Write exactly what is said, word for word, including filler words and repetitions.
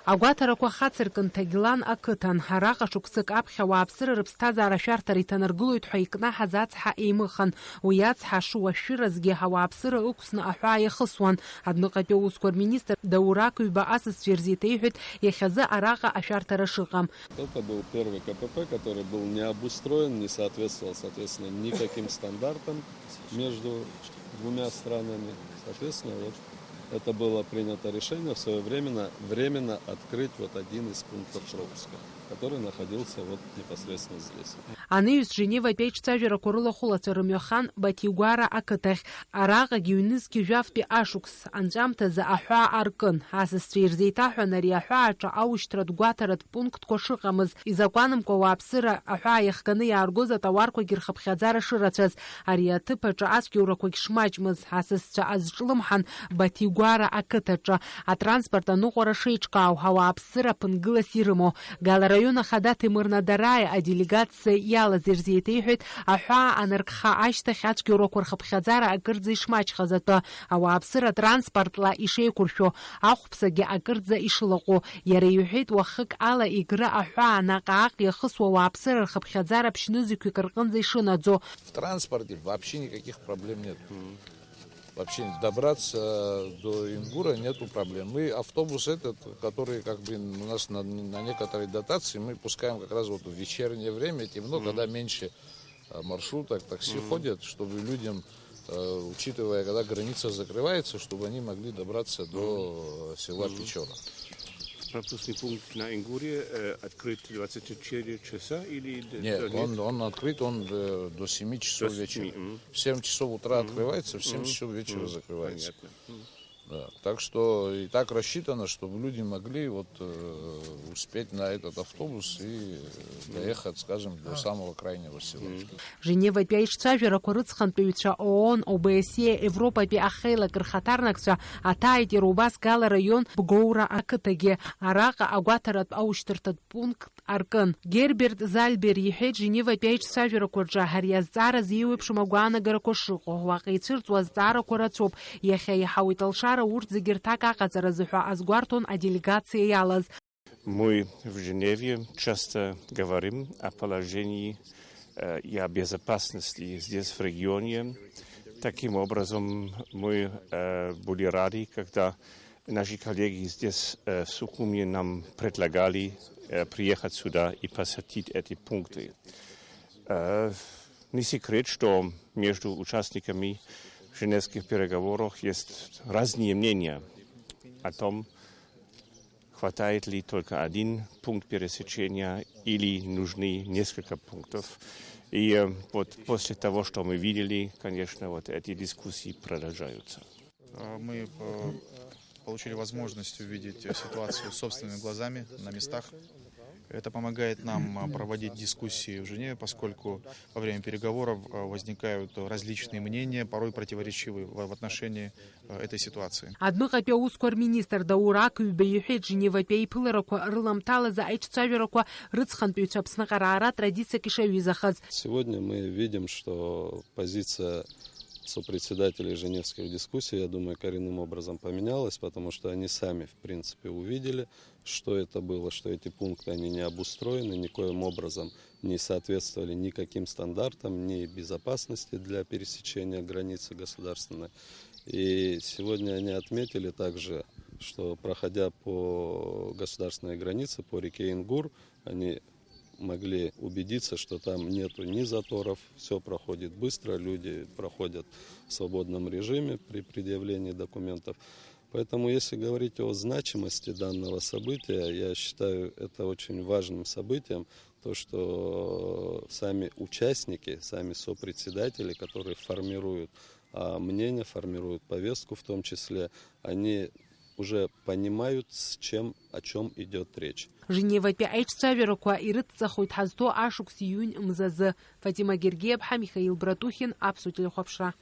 Агәаҭарақәа хацыркын Ҭагьлан ақыҭан. Араҟа шықәсык аԥхьа ауааԥсыра рыԥсҭазаара ашәарҭара иҭанаргылоит ҳәа икнаҳаз ацҳа еимыхан. Уи ацҳа шуашәшәыразгьы ауааԥсыра ықәсны аҳәаа иахысуан. Адәныҟатәи аусқәа рминистр Даур Акыҩба асасцәа ирзеиҭеиҳәеит иахьазы араҟа ашәарҭара шыҟам. Это был первый КПП, который был не обустроен, не соответствовал, соответственно, никаким стандартам между двумя странами. Соответственно, вот это было принято решение в свое время временно открыть вот один из пунктов пропуска, который находился вот непосредственно здесь. Анаҩс Женеватәи аиҿцәажәарақәа рылахәылацәа рымҩахан Батигәара ақыҭахь. Араҟагьы ҩнызқьи жәафтәи ашықәс анҵәамҭазы аҳәаа аркын. Асасцәа ирзеиҭаҳәан ари аҳәааҿы аушьҭратә гәаҭаратә пунктқәа шыҟамыз, изакәанымкәа ауааԥсыра аҳәаа иахганы иааргоз атауарқәагьы рхыԥхьаӡара шырацәаз, ари аҭыԥ аҿы ацәгьоурақәагь шмаҷмыз, асасцәа азҿлымҳан Батигәара ақыҭаҿы атранспорт аныҟәара шеиҿкаау, ауааԥсыра ԥынгылас ирымоу. Гала раион ахада Ҭемыр Надараиа аделегациа иалаз ирзеиҭеиҳәеит, аҳәаа анаркха ашьҭахь ацәгьоурақәа рхыԥхьаӡара акырӡа ишмаҷхаз атәы, ауааԥсыра транспортла ишеиқәыршәо, ахәԥсагьы акырӡа ишылаҟәу. Иара иҳәеит, уахык ала Егры аҳәаа наҟ-ааҟ иахысуа ауааԥсыра рхыԥхьаӡара ԥшьнызқьҩык рҟынӡа ишынаӡо. В транспорте вообще никаких проблем нет. Вообще добраться до Ингура нету проблем. Мы автобус этот, который как бы у нас на, на некоторой дотации, мы пускаем как раз вот в вечернее время, темно, когда меньше а, маршруток, такси ходят, чтобы людям, э, учитывая, когда граница закрывается, чтобы они могли добраться до, э, села Печора. Пропускный пункт на Ингуре, э, открыт двадцать четыре часа или д- Нет, нет? Он, он открыт, он, э, до семи часов вечера. До семи, мгм. В семь часов утра открывается, в семь часов вечера закрывается. Понятно. Мгм. Да. Так что и так рассчитано, чтобы люди могли вот, э, успеть на этот автобус и, э, доехать, скажем, до самого крайнего села. Женеватәи аиҿцәажәарақәа рыцхантәаҩцәа ООН, ОБСЕ, Европатәи ахеилак рхаҭарнакцәа аҭааит иара убас Гала раион Бгоура ақыҭагьы. Араҟа агәаҭаратә аушьҭырҭатә пункт аркын. Герберт Зальбер иҳәеит Женеватәи аиҿцәажәарақәа рҿы ари азҵаара зеиуеиԥшым агәаанагарақәа шыҟоу. Уаҟа ицәырҵуа азҵаарақәа рацәоуп. Иахьа иаҳауеит алшара урҭ зегьы рҭак аҟаҵаразы ҳәа азгәарҭон аделегациа иалаз. Мы в Женеве часто говорим о положении, э, и о безопасности здесь, в регионе. Таким образом, мы, э, были рады, когда наши коллеги здесь, э, в Сухуме нам предлагали, э, приехать сюда и посетить эти пункты. Э, не секрет, что между участниками женевских переговоров есть разные мнения о том, хватает ли только один пункт пересечения или нужны несколько пунктов. И, э, вот после того, что мы видели, конечно, вот эти дискуссии продолжаются. Э, мы, э, получили возможность увидеть, э, ситуацию собственными глазами на местах. Это помогает нам, э, проводить дискуссии в Женеве, поскольку во время переговоров, э, возникают различные мнения, порой противоречивые в, в отношении, э, этой ситуации. Адәныҟатәи аусқәа рминистр Даур Акыҩба иҳәеит, Женеватәи аиԥыларақәа рыламҭалазы аиҿцәажәарақәа рыцхантәаҩцәа Аԥсныҟа раара традициак ишаҩызахаз. Сегодня мы видим, что позиция сопредседателей женевских дискуссий, я думаю, коренным образом поменялась, потому что они сами, в принципе, увидели, что это было, что эти пункты, они не обустроены, никоим образом не соответствовали никаким стандартам, ни безопасности для пересечения границы государственной. И сегодня они отметили также, что, проходя по государственной границе, по реке Ингур, они могли убедиться, что там нету ни заторов, всё проходит быстро, люди проходят в свободном режиме при предъявлении документов. Поэтому, если говорить о значимости данного события, я считаю это очень важным событием, то, что сами участники, сами сопредседатели, которые формируют, а, мнение, формируют повестку в том числе, они уже понимают, с чем, о чём идёт речь. Женеватәи аиҿцәажәарақәа ирыдҵахоит ҳазҭоу ашықәс июнь мзазы. Фатима Гергиаԥҳа, Михаил Братухин, Аԥсуа телехәаԥшра.